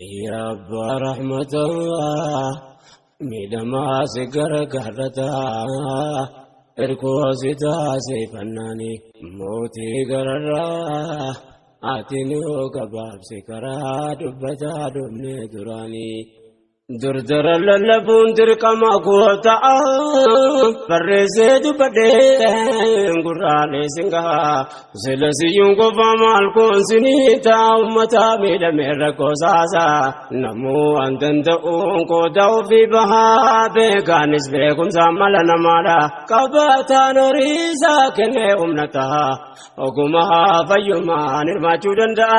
Yaa abbaa rahmataa miidhamaa si gargaarrataa erkoo si taasifannaani mootii gararraa ati nuu gabaabsi karaa dubbataa dhumne duraanii. Durdara lallabuun dirqama koo ta'a barreessee dubbadhee gurraalee singaa sila siyyuun qofa maal koon sinii ta'a ummata miidhamee rakkoo saasaa namuu waan danda'uun qooda ofii bahaa beekaanis beekumsaan mala namaadha qabataan horiisaa kennee humna ta'a ogumaa fayyummaan hirmaachuu danda'a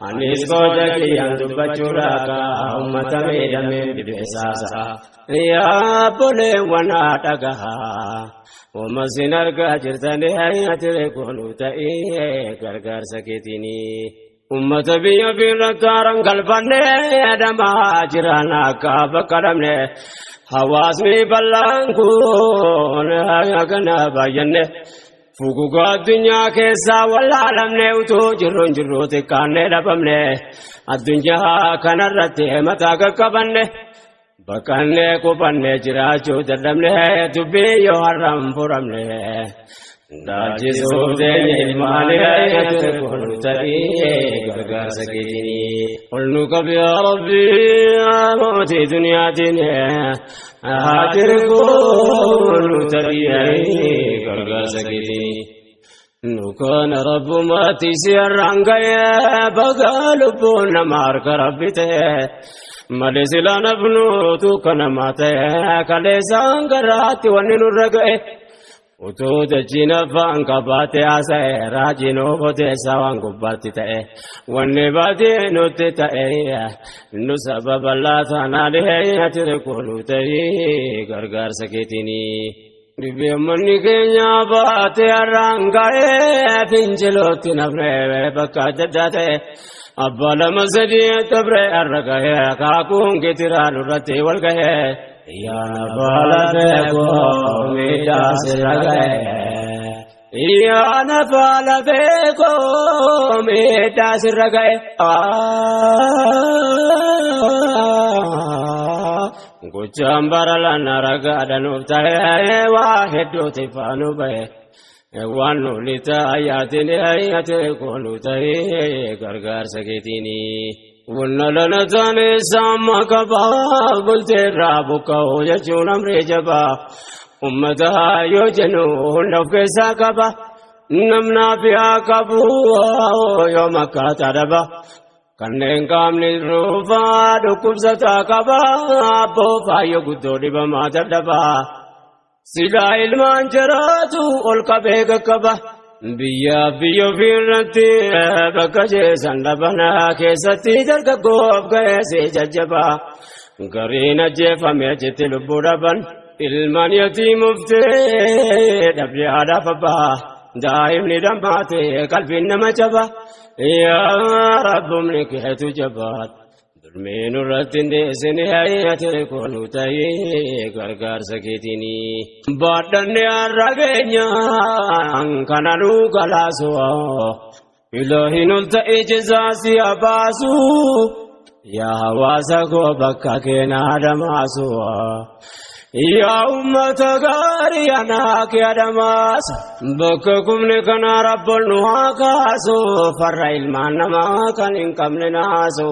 anis qooda kiyyaan dubbachuudha kaa ummata miidhamee. Yaa obboleewwan dhagahaa Uumma sin argaa jirtanii ati koonuu ta'ee gargaarsa keetiini. Uummata biyya biirratti haaraan galfannee adamaa jiran akka bakka dhabne hawaasni bal'aan kun kana baay'anne. Fugugaa addunyaa keessaa wallaalamne utuu jirruun jirruu xiqqaannee dhabamne addunyaa kanarratti mataa qaqqabanne baqannee qubannee jiraachuu dadhabne dubbii yoo har'aan furamne dhaalchisuuf teenye ilmaanii ati kun ta'ee gargaarsa keetinii. Ol nu qabi yaa Rabbii mootii duniyaatiin ati kun ta'ee gargaarsa keetinii. Nukaan rabbumaatti si har'aan ga'ee bagaa lubbuun nama harka rabbi ta'e malee silaa nafnuutu kanamaa ta'e kaleessaan garaatti wanni nurra ga'e. Utuu dachiin afaan qabaate haasa'e raajiin ofoteessa waan gubbaatti ta'e wanni baatee nutti ta'e nu sababa laatanaan ati kooluu ta'e gargaarsa keetiini. Dhibee manni keenya baatee har'aan ga'ee fincilootti nafne bakka adda addaa ta'e abbaa lama sadii dabree har'a ga'ee akaakuun gitiraa nurratti wal ga'ee. Yaa nafa lafee koo miidhaa sirra ga'ee. Yaa nafa lafee koo miidhaa sirra ga'ee. Gochaan bara lana ragaadha nuuf ta'ee waa hedduuti faanu ba'e. Waan nuli taayaatiin ati kooluu ta'ee gargaarsa keetiini. Wanna lana taane saama qabaa bulteerraa buqqa'uu jechuun amree jabaa. Uummata yoo jennu hunda of keessaa qaba. Namnaa fi haa qabu yoo makkaataa dhaba. Kanneen qaamni ruufaa dhukkubsataa qaba. Abboo faayyoo guddoo dhibamaa dadhabaa. Silaa ilmaan jiraatu ol qabee qaqqaba. Biyya biyya ofiirratti bakka jeesan dhabanaa keessatti dargaggoof ga'eessee jajjabaa. Gariin ajjeefame achitti lubbuu dhaban. Ilmaan yatiimuftee dhabdee haadhaaf abbaa. Daa'imni dhammaate qalbiin nama jaba. Yaa rabbumni keetu jabaadha. Dulmeen irratti hin deessine ati kooluu ta'ee gargaarsa keetiini. Baadhanne har'a keenyaan kana nu galaasu. Ilaahin ol ta'ee jazaasi abaasu. Yaa hawaasa koo bakka keenya adamaasu. Yaa uummata gaarii anaa kee adamaasu. Bakka kumni kana rabboon nu haa kaasu. Farra ilmaan namaa kan hin qabne naasu.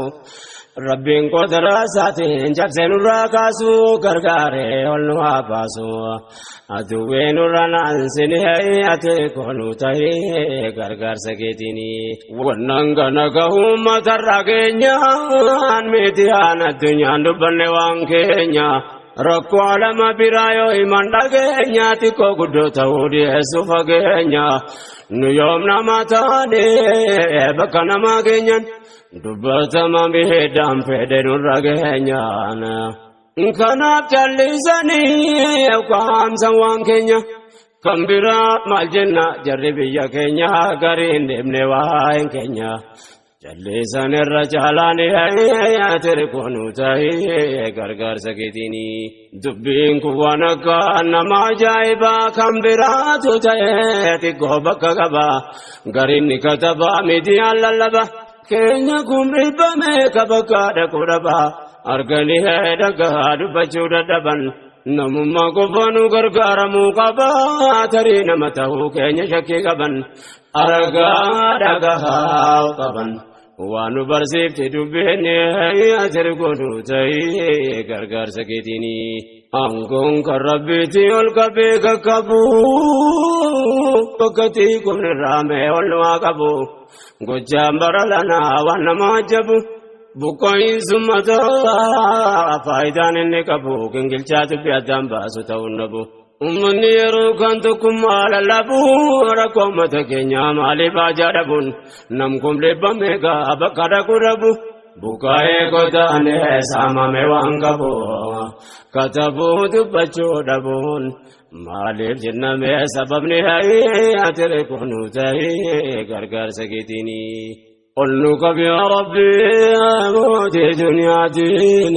Rabbiin qodara isaatiin cabsee nurraa kaasu gargaaree ol nu haa baasu. Aduwwee nurra naansinee ati kooluu ta'ee gargaarsa keetiini. Wannan kana gahu uummatarra keenyaan miidiyaan addunyaan dubbanne waan keenya. Rakkoo alama biraa yoo himan dhageenya xiqqoo guddoo ta'uu dhiyeessu fageenya. Nu yoom nama taane bakka namaa keenyan dubbatama miidhaan fedhe nurra geenyaan. Kanaaf callisanii qaamsan waan keenya. Kan biraa maal jenna jarri biyya keenya gariin deemne waa'een keenya. Jallisan irra caalaan ati koonuu ta'ee gargaarsa keetiini. Dubbiin kun waan akka nama ajaa'ibaa kan biraatu ta'ee xiqqoo bakka qaba. Gariin ni katabaa miidiyaan lallaba. Keenya kun dhibbame kabakka dhaquu dhaba arganii dhagaa dubbachuu dadhaban. Namummaa qofa nu gargaaramuu qaba tarii nama ta'uu keenya shakkii qaban argaa dhagaa qaban. Waan nu barsiifte dubbiin ati ergoonu ta'ee gargaarsa keetiini. Aangoon kan rabbiitti ol qabee kakkabu bakka xiqqoon irraa mee ol waa qabu gochaan bara lanaa waan nama ajabu buqqooyinsu mataa faayidaan inni qabu gingilchaa dubbii addaan baasu ta'uu dhabu. Uummanni yeroo kan tokkummaa lallabu rakkoo uummata keenyaa maaliif ajaa dhabuun namkum dhibbame gaa bakka dhaqu dhabu. Bukaa'ee godaanee saamame waan qabu katabuu dubbachuu dhabuun maaliif jenname sababni ati reekoonu ta'ee gargaarsa keetiini. Ol nu qabi yaa Rabbi mootii duniyaatiin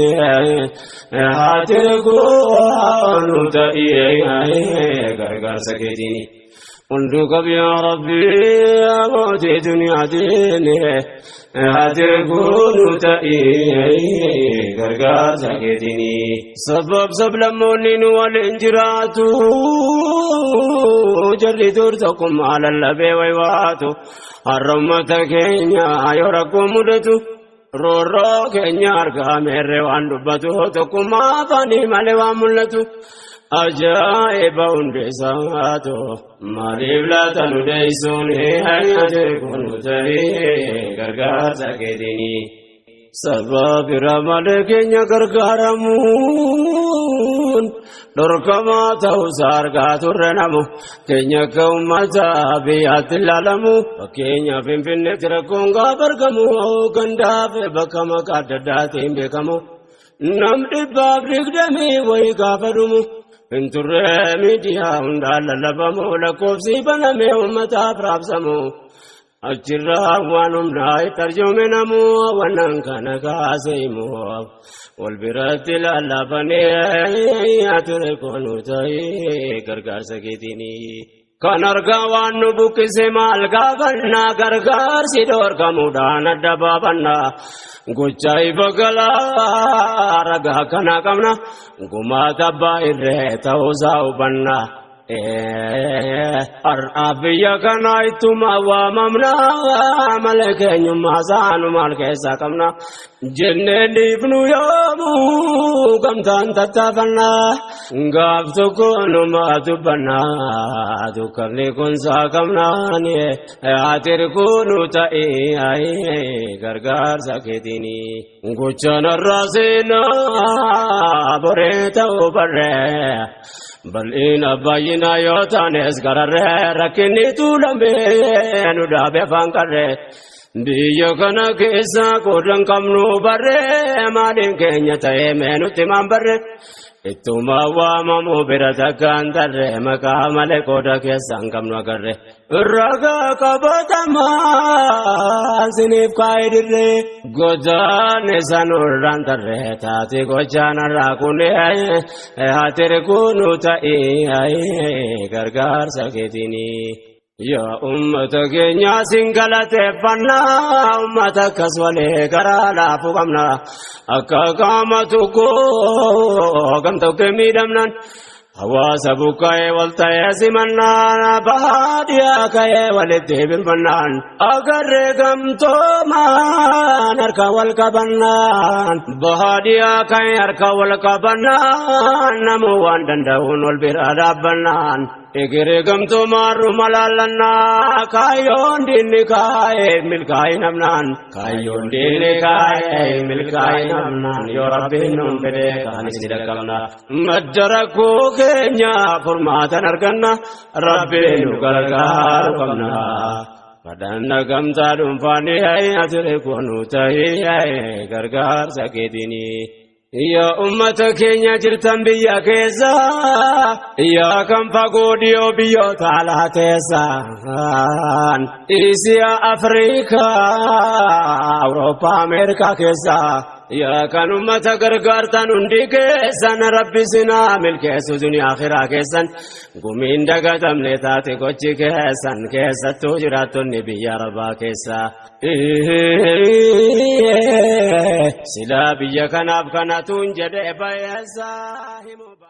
ati reekoonu ta'ee gargaarsa keetiini. Ol nu qabi yaa Rabbi mootii duniyaatiin ati reekoonu ta'ee gargaarsa keetiini. Sabab sablammoonni nu waliin jiraatu jarri dur tokkummaa lallabee waywaatu har'a uummata keenya yoo rakkoo mudatu roorroo keenya argaa meerree waan dubbatu tokkummaa afaanii malee waan mul'atu. Ajaa'iba hundeessaatu maaliif laata nu deessuun ati reekoonu ta'ee gargaarsa keetiini. Sababa bira malee keenya gargaaramuun dhorkamaa ta'uusaa argaa turre namu keenya akka uummata biyyaatti ilaalamu fakkeenyaaf Finfinneetti rakkoon gaafa argamu gandaaf bakka maqaa adda addaatiin beekamu nam 120 wayii gaafa dhumu hin turre miidiyaa hundaan lallabamu lakkoofsi banamee uummataaf raabsamu. Achirraa waan humnaa itti arjoome namu wannan kana kaasee himu wal biratti lallabanii ati reekoonu ta'ee gargaarsa keetiini. Kan argaa waan nu buqqise maal gaafannaa gargaarsi dhorkamuudhaan adda baafannaa gochaa ifa galaa ragaa kana qabna gumaata abbaa irree ta'uusaa hubannaa. Har'aa biyya kana ittuma waamamna malee keenyummaa saanu maal keessaa qabna jennee dhiifnu yoomuu gamtaan tattaafannaa gaaf tokko numa dubbanna dukkanni kun saaqamnaan ati ergoonu ta'ee gargaarsa keetiini. Gochaan har'aa seenaa boree ta'uu barree bal'ina baay'ina yoo taanes gararree rakkinni tuulamee nu dhaabe afaan qarree biyya kana keessa qoodan qabnu barree maaliin keenya ta'ee mee nutti maan barree ittuma waamamu bira takkaan tarree maqaa malee qooda keessa hin qabnu agarre ragaa qabatamaa siniif kaa'ee dirree godaanne sanurraan tarree taate gochaan har'aa kunee ati ergoonu ta'ee gargaarsa keetiini. Yaa uummata keenya siin galateeffannaa uummata akkas walee garaa laafuu qabna akka qaama tokkoo gamtokkee miidhamnaan hawaasa buqqa'ee wal ta'ee simannaan baadiyyaa ka'ee walitti birmannaan agarree gamtoomaan harka wal qabannaan baadiyyaa ka'ee harka wal qabannaan namuu waan danda'uun wal bira dhaabbannaan. Egeree gamtoomaan ruma laallannaa kaayyoon diinni kaayee milkaa'ee namnaan kaayyoon diinni kaayee milkaa'ee namnaan yoo rabbiin nuun fedhe kaanis ni dhaqqabna. Madda rakkoo keenya furmaatan arganna rabbiin nu gargaaru qabna. Kadhanna gamtaa dhuunfaanii ati reekoonu ta'ee gargaarsa keetiini. Yaa uummata keenya jirtan biyya keessa yaa kan fagoo dhiyoo biyyoota alaa teessan Isiyaa Afrikaa Awurooppaa Ameerikaa keessa Yaa kan ummata gargaartan hundi keessan rabbi sinaa milkeessu duniyaa akhiraa keessan gumiin dagatamne taate gochi keessan keessattuu jiraattonni biyya arabaa keessa. Silaa biyya kanaaf kanatuun jedhee bayeessaa himu.